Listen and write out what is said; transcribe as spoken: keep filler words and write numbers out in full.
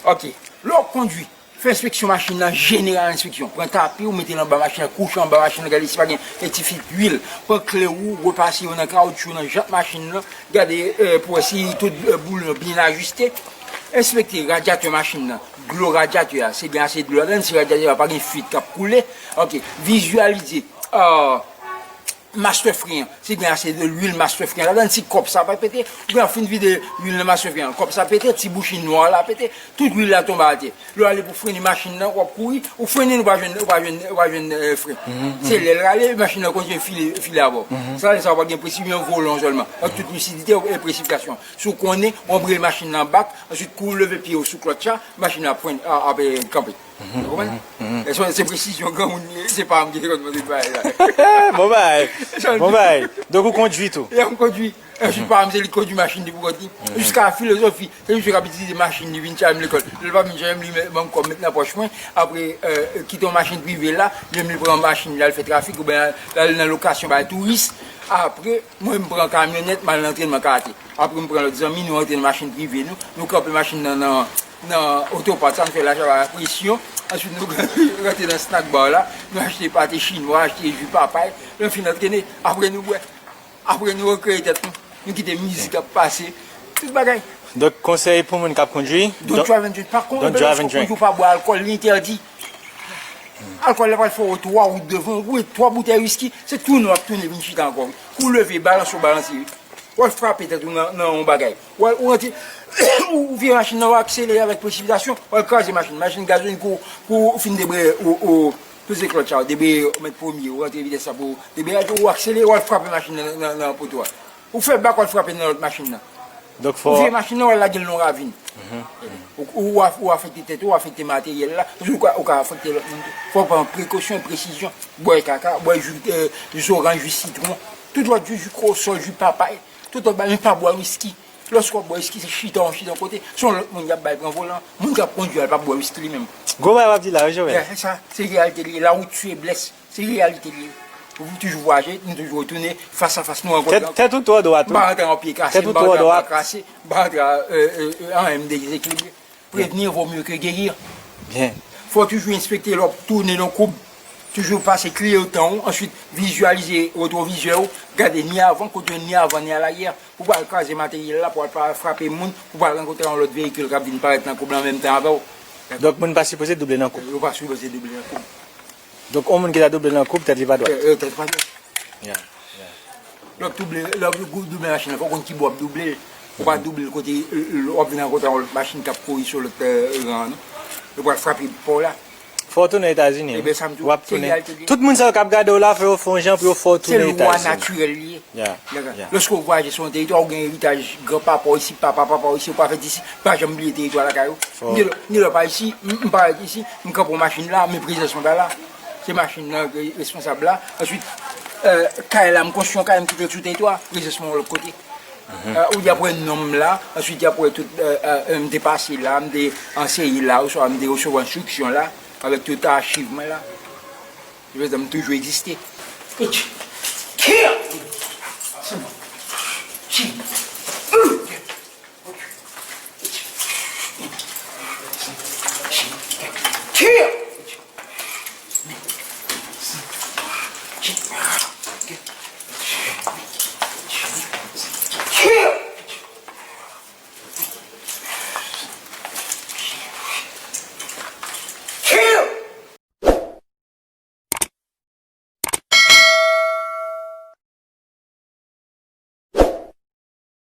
Ok. Lè w ap kondui, fè enspeksyon machin nan, jeneral enspeksyon. Pran tapi w, mete l anba machin nan, kouche anba machin nan, gade si pa gen ti fit luil. Pran kle w, repase yo nan kawotchou, nan jant machin nan, gade, eh, pou wè si tout, eh, boulon byen ajiste. Enspekte radyatè machin nan, dlo radyatè a, si gen ase dlo ladan l, si radyatè a pa gen fit k ap koule. Ok, vizyalize, ah, master fren an, si gen ase de luil master fren an ladan l, si kòb sa pa pete, oubyen w fin vide luil nan master fren an, kòb sa pete, ti bouchon nwa la pete, tout luil la tonbe atè. Lè w ale pou frennen machin nan, w ap kouri, ou frennen, ou pa jwenn, ou pa jwenn, ou pa jwenn, eh, fren. Se lè l rale, machin nan kontinye file, file avè w. Sa, sa w pa gen presizyon, volan sèlman. Ak tout lisidite e presipitasyon. Si w konnen, w anbre machin nan bak, answit kou w leve pye w sou klòtch la, machin nan ap frennen, a-, ap, eh, kanpe. Ou konprann? E se, se presizyon granmoun li ye, se pa m ki te konn mande bagay la. Bon bagay. Bon bagay. Donk ou kondui tou? E m kondui. Ensuite, pa m se li k kondui machin li pou kont li. Jiska filozofi, se misye k ap itilize machin li vin chache m lekòl. Lè l pa vin chache m, li ban m kòb met nan pòch mwen. Apre, eh, kite yon machin prive la, li menm li pran machin li al fè trafik, oubyen l al nan lokasyon bay touris. Apre, mwen m pran kamyonèt, m al nan antrenman karate. Apre m pran lòt zanmi, nou antre nan machin prive nou, nou kanpe machin nan, nan, nan otopat sa, nou fè lachaba a presyon. Answit, nou rantre nan snack bar la, nou achte pate chinwa, achte ji papay, nou fin antrene, apre nou bwè. Apre nou rekreye tèt nou, nou kite mizik ap pase, tout bagay. Donk, konsèy pou moun k ap kondui? Don't drive and drink. Pa kondui, pa bwè alkòl, li entèdi. Alkòl la pral fè w twa wout devan, ou bwè twa boutèy wiski, se tounen w ap tounen vin chita ankò. Kou w leve, balanse w balanse, wi. W al frape tèt ou nan, nan yon bagay. W al, ou rantre, ou, ou vire machin nan, w akselere avèk presipitasyon, w al kraze machin. Machin gazolen, kou, kou w fin debre, ou, ou, peze klòtch sa, ou debre, ou met premye, ou rantre vitès la pou debre, ou akselere, w al frape machin nan, nan, nan poto a. Ou fè bak, w al frape nan lòt machin nan. Donk fò. Ou vire machin nan, w al lage l nan yon ravin. Ou, ou, ou afekte tèt ou, ou afekte materyèl la, paske ou ka, ou ka afekte lòt moun tou. Fò w pran prekosyon, presizyon. Bwè kaka, bwè ji, eh, zoranj, ji sitwon, tout lòt ji, ji kòsòl, ji papay, tout lòt bagay, men pa bwè wiski. Lòske w ap bwè wiski, se chita w chita yon kote, se yon lòt moun y ap bay pran volan. Moun k ap kondui a, l p ap bwè wiski li menm. Gwo bagay w ap di la, wi, Joel. Yeah, se sa, se reyalite li ye. La route suit blesse. Se reyalite li ye. Ou toujou vwayaje, nou toujou retounen, fas a fas, nou rankontre ankò. Tèt ou twò dwat, wi. M pa rantre an pye kase, m pa rantre an bra kase, m pa rantre an, eh, eh, eh, anyen, m dezekilibre. Prévenir vaut mieux que guérir. Byen. Fò w toujou enspekte lè w ap tounen nan koub. Toujou pase kliyotan w, answit vizyalize retwovizè w, gade ni avan, kote w ni avan, ni alayè. Pou w pa al kraze materyèl la, pou w al pa frape moun, pou w pa al rankontre yon lòt veyikil k ap vin parèt nan koub la an menm tan avè w. Donk, moun pa sipoze double nan koub? Yo pa sipoze double nan koub. Donk, yon moun ki ta double nan koub, tèt li pa dwat. Eh, eh, tèt pa dwat. Yeah, yeah. Lè w ap double, lè w ap double machin nan, fò w konn ki bò w ap double l. Ou pa double l kote, eh, eh, w ap vin rankontre yon lòt machin k ap kouri sou lòt, eh, ran an, non. Yo pral frape pa w la. Fò w tounen Etazini, wi. Ebyen, sa m di w, w ap tounen. Tout moun sa yo k ap gade w la, fò yo fè yon jan pou yo fè w tounen Etazini. Se lwa natirèl li ye. Yeah, yeah. Lòske w vwayaje sou yon teritwa, ou gen eritaj granpapa w isi, papa papa w isi, ou pa fèt isi, pa janm bliye teritwa lakay ou. M gen lè, m gen lè pa isi, m, m parèt isi, m kanpe yon machin la, men prezans mwen pa la. Se machin nan ki responsab la. Answit, eh, kay la, m konstwi yon kay, m kite l sou teritwa, prezans mwen yon lòt kote. Eh, ou di apre non m la, answit di apre tout, eh, eh, eh, m te pase la, m te anseye la, oswa m te resevwa enstriksyon la, avèk tout achiv mwen la. Yo fè m toujou egziste. Etch. Kill! Se bon. Chi. Kill!